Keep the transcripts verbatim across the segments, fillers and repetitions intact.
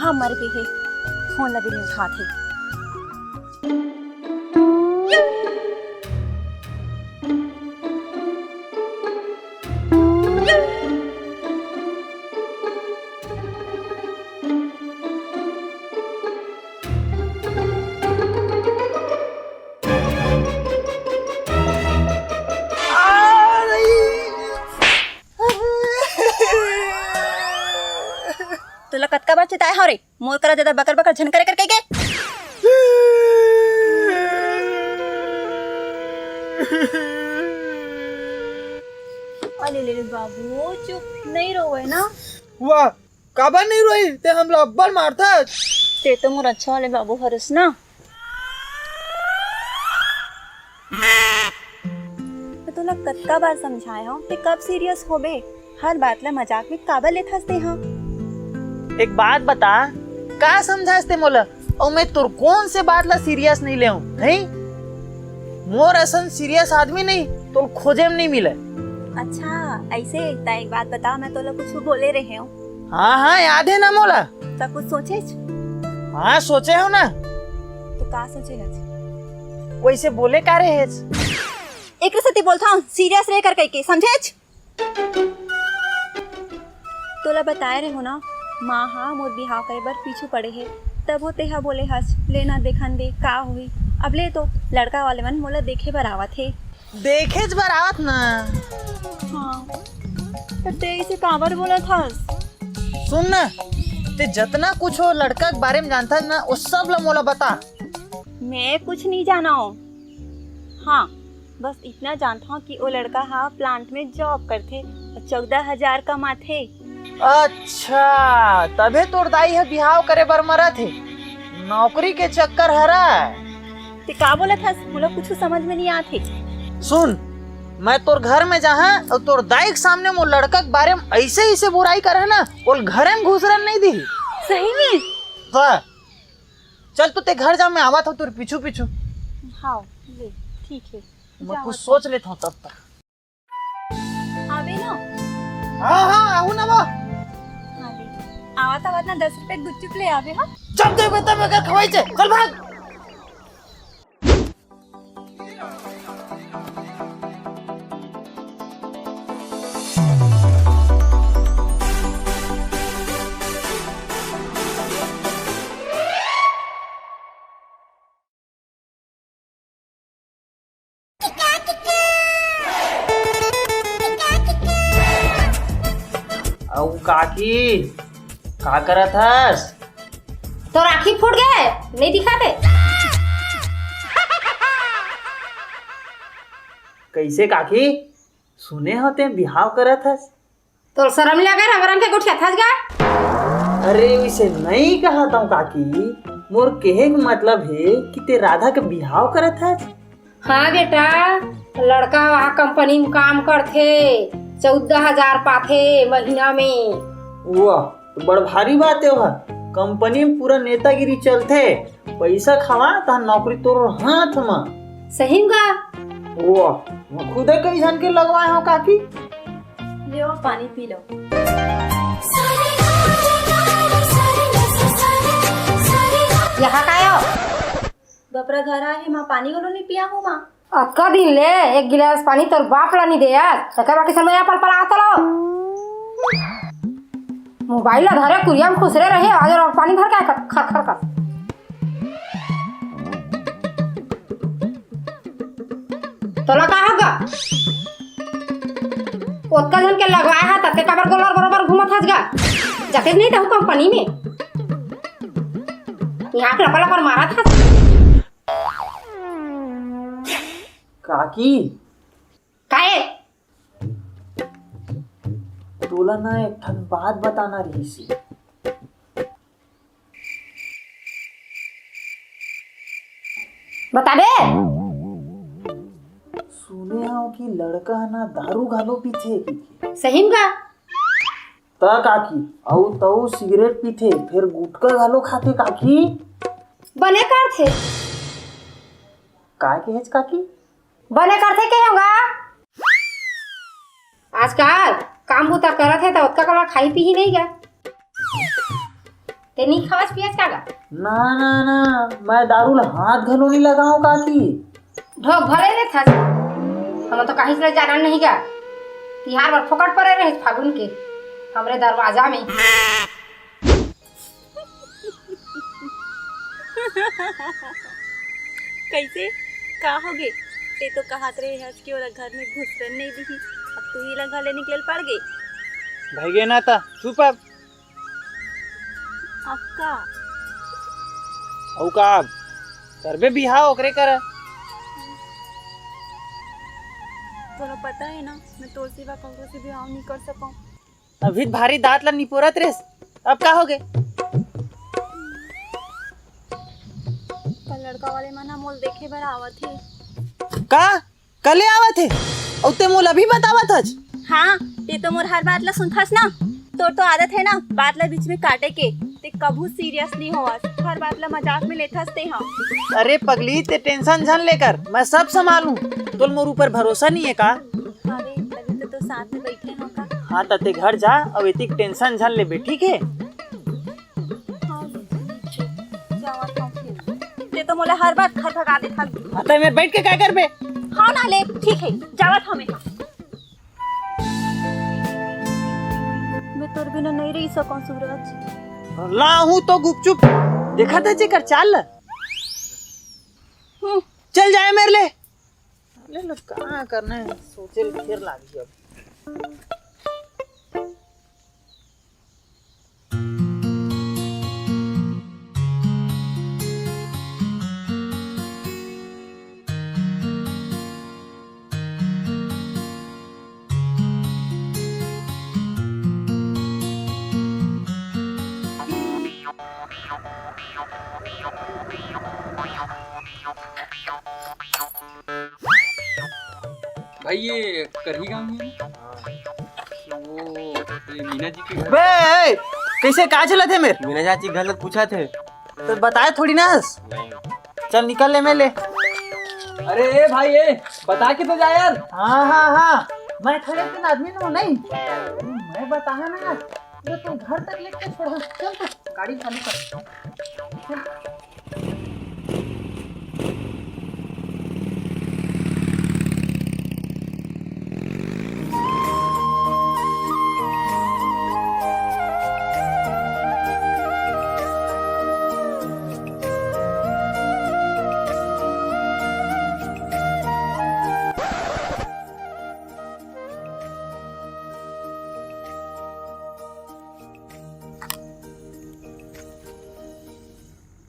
हाँ, मर गे हे, फोन ला भी नहीं उठात हे। तोला कतका बार चिताए हव रे, मोर करा जादा बकर बकर झन करे करके के। अरे ले ले बाबू, चुप नहीं रोवे ना। वाह, काबर नहीं रोई? ते हमला अब्बड़ मारथस। ते तो मोर अच्छा वाले बाबू हरस ना। मैं तोला कतका बार समझाए हव, ते कब सीरियस होबे? हर बात ला मजाक में काबर लेथस ते हा? एक बात बता, का समझास ते मोला? अउ मैं तोर कोन से बात ला सीरियस नहीं लेव, हैं? मोर असन सीरियस आदमी नहीं, तोर खोजे में नहीं मिले। अच्छा, ऐसे? त एक बात बता, मैं तोला कुछ बोले रहे हूँ। हाँ, हाँ, याद है ना मोला। त कुछ सोचेच? हाँ, सोचे हव ना। तो का सोचे हच? वैसे बोले का रहे हच? एकरे सेती बोलथव, सीरियस रहे कर कहिके, समझेच? तोला बताए रहे हव ना, माँ हा मोर बिहाव करे बर पीछू पड़े हे, तभो तेहा बोले हस, लेना देखन दे, का होही। अब ले तो लड़का वाले मन मोला देखे बर आवत हे। देखेच बर आवत ना। हाँ, त ते इसे काबर बोलत हस? सुन ना, ते जतना कुछ वो लड़का के बारे में जानथस ना, वो सब ला मोला बता। मैं कुछ नहीं जानव। हाँ, बस इतना जानथव कि वो लड़का हा प्लांट में जॉब करथे अउ चौदह हजार कमाथे। अच्छा, तभे तोर दाई ह बिहाव करे बर मरत हे, नौकरी के चक्कर हरय। ते का बोलत हस? मोला कुछ समझ में नहीं आत हे। सुन, मैं तोर घर में जाहा अउ तोर दाई के सामने मोर लड़का के बारे में ऐसे ऐसे बुराई करे ना, ओला घरे में घुसरन नहीं दिही। सही में? वाह, चल तो ते घर जा, मैं आवत हव तोर पीछू पीछू। हाँ, ले, ठीक है, मैं जावत कुछ हव। सोच लेत हव तब तक। आवे ना? हाँ, हाँ, आऊ ना बा। हाँ, ले। आवत आवत ना दस रुपए गुपचुप ले आवे, हाँ? जब देबे तब एकर खवाई छे, चल भाग। अउ काकी, का करत हस? तोर आँखी फूट गे, नहीं दिखाते? कैसे काकी, सुने हो ते बिहाव करत हस? तोर शरम लगे, रंग रंग के गोठियाथस गा। अरे, वैसे नहीं कहत हूँ काकी, मोर कहे के मतलब हे कि ते राधा के बिहाव करत हस। हाँ बेटा, लड़का वहाँ कंपनी में काम करथे, चौदह हजार पाथे महीना में। वाह, तो बड़ भारी बात हे। वह कंपनी में पूरा नेतागिरी चलथे, पैसा खवा तहन नौकरी तोर हाथ में। सही में गा? वाह, मैं खुदे कई झन के लगवाए हूँ काकी। लेव, पानी पी लो। यहाँ का आयो? बपरा घर आए हे, माँ पानी घलो नहीं पिया हूँ माँ। अतका दिन ले एक गिलास पानी तोर बाप ला नहीं देयस, एकर बाकी समय यहाँ पल पल आता लो। मोबाइल ला धरे कुरिया में खुसरे रहे, आज और पानी धर के आए खर खर कर। तोला का होगा? ओतका झन के लगवाए हा, तते काबर गोलर बरोबर घूमत हस गा? जाते नहीं तहु कंपनी में। यहाँ के लपर लपर मारत हस। काकी। काहे? तोला ना एक ठन बात बताना रहिस हे। बताबे। सुने हव कि लड़का ह ना दारू घलो पीथे कहिके। सही में का? त काकी, अउ तउ सिगरेट पीथे, फेर गुटखा घलो खाथे काकी। बने करथे। काय कहेच काकी? बने करथे के होगा? आजकल काम बूता करत हे त ओतका कमा खाई पीही नहीं गा। ते नहीं खावस पियस का गा? ना ना ना, मैं दारू ला हाथ घलो नहीं लगाऊं काकी। ढोक भले रे थस, हम तो कहीं से जानन नहीं गा। तिहार बर फोकट परे रहे फागुन के हमरे दरवाजा में। कैसे? का होगे? ते तो कहत रहे हस कि ओला घर में घुसरन नहीं दिही, अब तू ही ला घर ले निकल पड़ गे। भइगे ना ता चुप अब। अब का? अउ का अब? करबे बिहाव ओकरे करा। तोला पता है ना, मैं तोर सिवा ककरो से बिहाव नहीं कर सकूं। अभी भारी दांत ला निपोरत रेस, अब का होगे? कल लड़का वाले मन ह मोल देखे बर आवत हे। का? कले आवत हे? अउ ते मोल अभी बतावत हच? हाँ, ते तो मोर हर बात ला सुनथस ना। तोर तो आदत है ना बात ला बीच में काटे के। ते कभू सीरियस नहीं होवस, हर बात ला मजाक में लेथस ते हा। अरे पगली, ते टेंशन झन लेकर, मैं सब संभालूं। तोल मोर ऊपर भरोसा नहीं है का? अरे, तभी तो, तो साथ में बैठे हो का? हाँ, त ते घर जा, अउ एतिक टेंशन झन लेबे, ठीक है? हाँ, जावत हूँ फिर। ते तो मोला हर बात घर भगा देथस। हाँ, त मैं बैठ के का करबे? हाँ ना ले, ठीक है, जावत हूँ मैं। मैं तोर बिना नहीं रह सकूं सूरज। लाहू तो गुपचुप। देखा था जेकर चाल ल। हम्म। चल जाए मेरे ले। ले लो, का करना है, सोचे ले फिर लागी अब। भाई, ये करही गांव में? वो, ये मीना जी के घर। बे, ए, कैसे का चलत हे मेर? मीना चाची घर लग पूछा थे। तो बताए थोड़ी ना हस। चल निकल ले, मैं ले। अरे ए भाई, ए, बता के तो जा यार। हाँ हाँ हाँ, मैं थोड़े दिन आदमी नो नहीं, मैं बताहा ना यार, पूरा तुम घर तक लेके छोड़ा। चल तो गाड़ी चालू कर।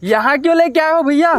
यहाँ क्यों लेके आए हो भैया?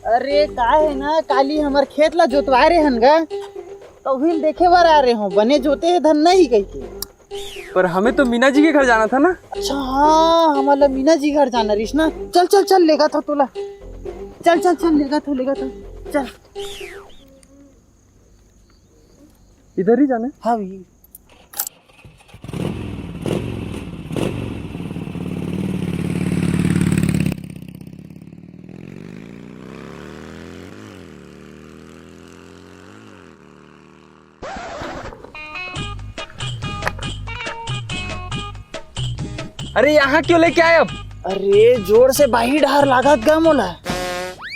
अरे का है ना, काली हमर खेत ला जोतवाए रहे हन गा, तो उही ल देखे बर आ रहे हो। बने जोते हे धन नहीं कही के। पर हमें तो मीना जी के घर जाना था ना। अच्छा हाँ, हमारा मीना जी घर जाना रिस ना। चल चल चल, लेगा था तोला। चल चल चल, लेगा था, लेगा था। चल। इधर ही जाना है? हाँ भैया। अरे, यहाँ क्यों लेके आए अब? अरे, जोर से बाही डहर लागत गा मोला।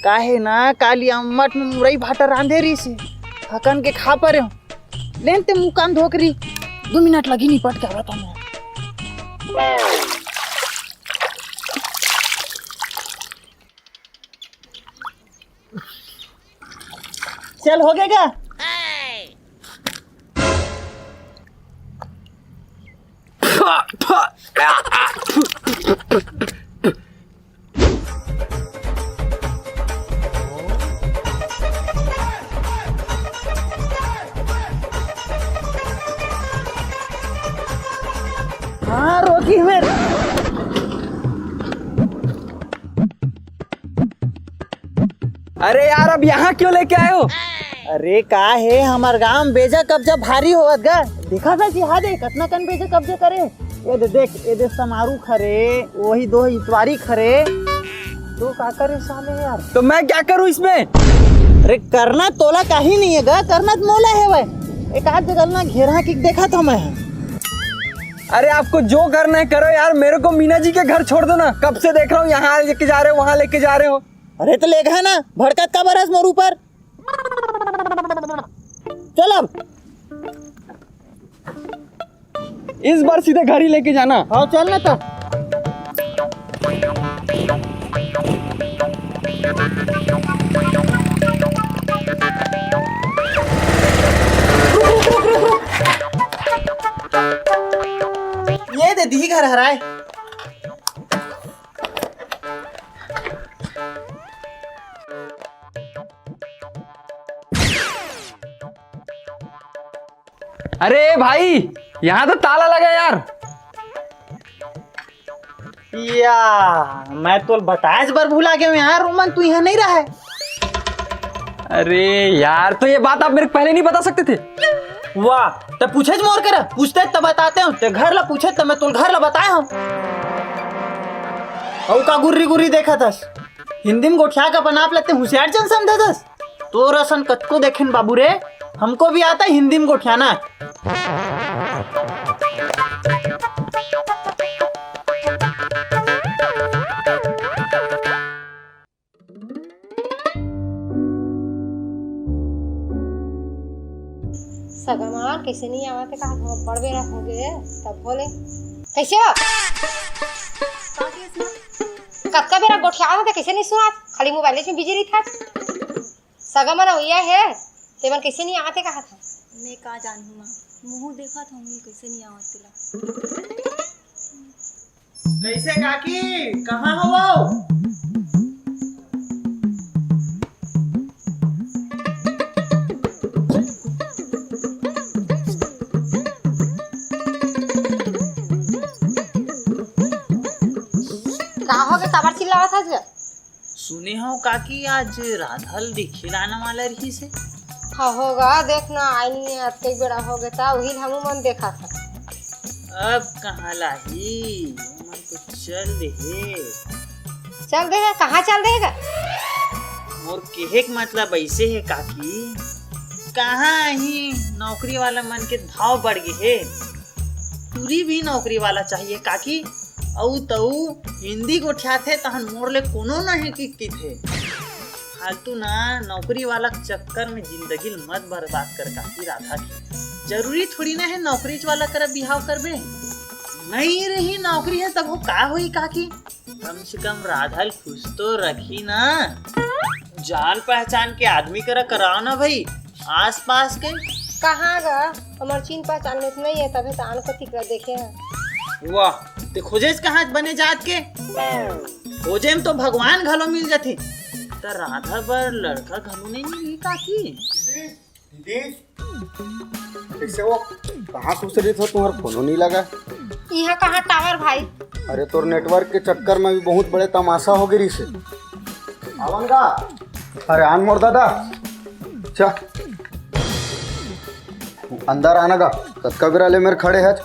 काहे ना, काली अम्मट में मुरई भाटा रांधे रहिस हे, हकन के खा परे हो। लेन ते मुँह कान धोक रही, दो मिनट लगी निपट के आवत हूँ मैं। चल, हो गया क्या? हाँ, रोकी मेरे। अरे यार, अब यहाँ क्यों लेके आए हो? अरे का हे, हमार गांव में बेजा कब्जा भारी होवत गा। देखा था जी, हाँ दे, कतना कन बेजा कब्जा करे। ये दे देख, ये दे समारू खरे, वही दो इतवारी खरे। तो का करे साले यार? तो मैं क्या करूँ इसमें? अरे करना तोला काही नहीं है गा, करना तो मोला है भाई। एक आध जगह ना घेरा के देखा था मैं। अरे, आपको जो करना है करो यार, मेरे को मीना जी के घर छोड़ दो ना। कब से देख रहा हूँ, यहाँ लेके जा रहे हो, वहाँ लेके जा रहे हो। अरे तो लेगा ना, भड़कत काबर हस मोर ऊपर। चल अब। इस बार सीधे घर ही लेके जाना। हाँ, चल ना तो। ये दे दी घर हराए। अरे भाई, यहाँ तो ताला लगा यार। या, मैं तोल बताएच बर भुला गया हूँ यार, रोमन, तू यहाँ नहीं रहा है। अरे यार, तो ये बात आप मेरे को पहले नहीं बता सकते थे? वाह, तो पूछे मोर करा, पूछते तब बताते हो, ते घर ला पूछे तब मैं तोल घर ला बताए हूँ। अउ का गुर्री गुर्री देखा थस? हिंदी में गोठिया के अपन आप लेते होशियार जन समझा थस? तोर असन कतको देखेन बाबू रे, हमको भी आता है हिंदी में गोठियाना। सगा मार, कइसे नहीं आवत हे, कहा बहुत बड़ बेरा हो गए, तब बोले। कैसे हो? कतका बेरा गोठियावत हे, कइसे नहीं सुनात? खाली मोबाइल में बिजी रहिथस। सगा मन अवइया हे, तेमन कइसे नहीं आवत हे, कहा था। मैं का जानहूँ माँ, मुँह देखत हूँ, कइसे नहीं आवत तेला। कैसे काकी, कहाँ हो वो? का हो गे, काबर चिल्लावत हस गे? सुने हव काकी, आज राधा ल देखे लाने वाला रहिस हे। हाँ, होगा, देख ना, आय नहीं हे, अतके बेरा हो गे, ता उही ल हमू मन देखा था। अब कहाँ लाही, ओमन तो चल दे हे। चल दे हे, कहाँ चल दे हे गा? मोर केहे के मतलब ऐसे हे काकी, कहाँ ही नौकरी वाला मन के भाव बढ़ गे हे, टूरी भी नौकरी वाला चाहिए काकी। अउ तउ हिंदी गोठियाथे तहन मोर ले कोनो नहीं टिकतिथे। फालतू ना नौकरी वाला के चक्कर में जिंदगी ल मत बर्बाद कर काकी राधा के। जरूरी थोड़ी ना हे नौकरी वाला करा बिहाव करबे। नहीं रही नौकरी हे तब वो का होई काकी? कम से कम राधा ल खुश तो रखी ना। जान पहचान के आदमी करा कराओ ना भाई, आस पास के। कहाँ गा? हमर चीन पहचान में तो नहीं हे, तभे तो आन कति करा देखे हैं। वाह, ते खोजेस कहाँ बने जात के? खोजे में तो भगवान घलो मिल जाथे। त राधा बर लड़का घलो नहीं मिली काकी? दीदी, कैसे हो? कहाँ खुश रही हो? तुम्हारा फोनो नहीं लगा। यहाँ कहाँ टावर भाई? अरे, तोर नेटवर्क के चक्कर में भी बहुत बड़े तमाशा हो गई रिसे। आवन गा? अरे आन मोर दादा, चा अंदर आना गा। कतका बेरा ले मेर खड़े हच।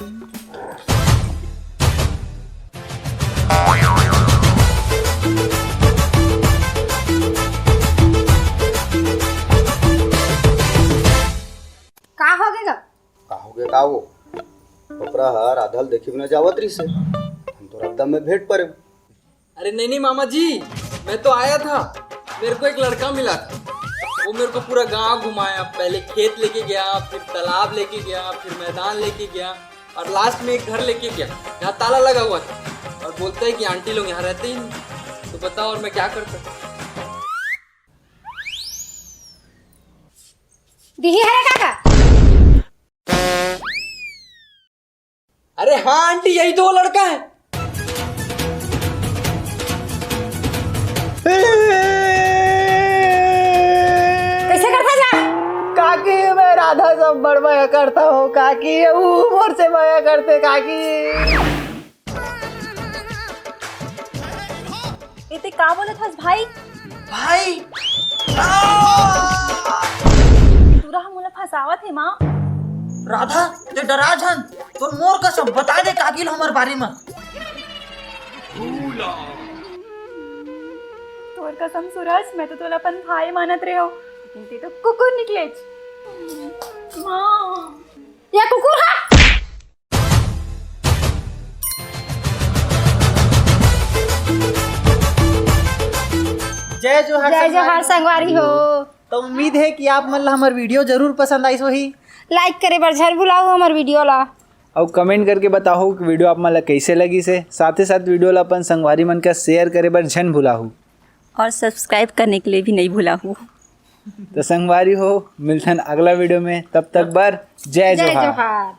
का हो गे गा? का हो गे का वो? ओकरा ह राधा ल देखे बिना जावत रहिसे। हम तो रद्दा में भेंट परे। अरे नहीं नहीं मामा जी, मैं तो आया था, मेरे को एक लड़का मिला था। वो मेरे को पूरा गांव घुमाया, पहले खेत लेके गया, फिर तालाब लेके गया, फिर मैदान लेके गया और लास्ट में एक घर लेके गया, यहाँ ताला लगा हुआ था और बोलता है कि आंटी लोग यहाँ रहते ही नहीं। तो बताओ और मैं क्या करता? दिही हरे काका। अरे हाँ आंटी, यही तो वो लड़का है। कैसे करता जा? काकी, मैं राधा सब बड़ मया करता हूँ काकी, ये ऊ मोर से मया करते काकी। ए, ते का बोलत हस भाई? भाई! टूरा ह मोला फंसावत हे माँ। राधा, ते डरा झन, तोर मोर कसम, बता दे काकी ल हमर बारे म। तोर कसम सूरज, मैं तो तोला अपन भाई मानत रहे हो, लेकिन ते तो कुकुर निकलेच। माँ। ये कुकुर हा। जय जोहार संगवारी हो। तो उम्मीद है कि आप मन ला हमर वीडियो जरूर पसंद आइस होही। लाइक करे बर झन भुलाहू हमर वीडियो ला। अउ कमेंट करके बताहू कि वीडियो आप मन ला कैसे लगिस हे। साथे साथ वीडियो ला अपन संगवारी मन के शेयर करे बर झन भुलाहू। और सब्सक्राइब करने के लिए भी नहीं भुलाहू। तो संगवारी हो, मिलथन अगला वीडियो में, तब तक बर जय जोहार।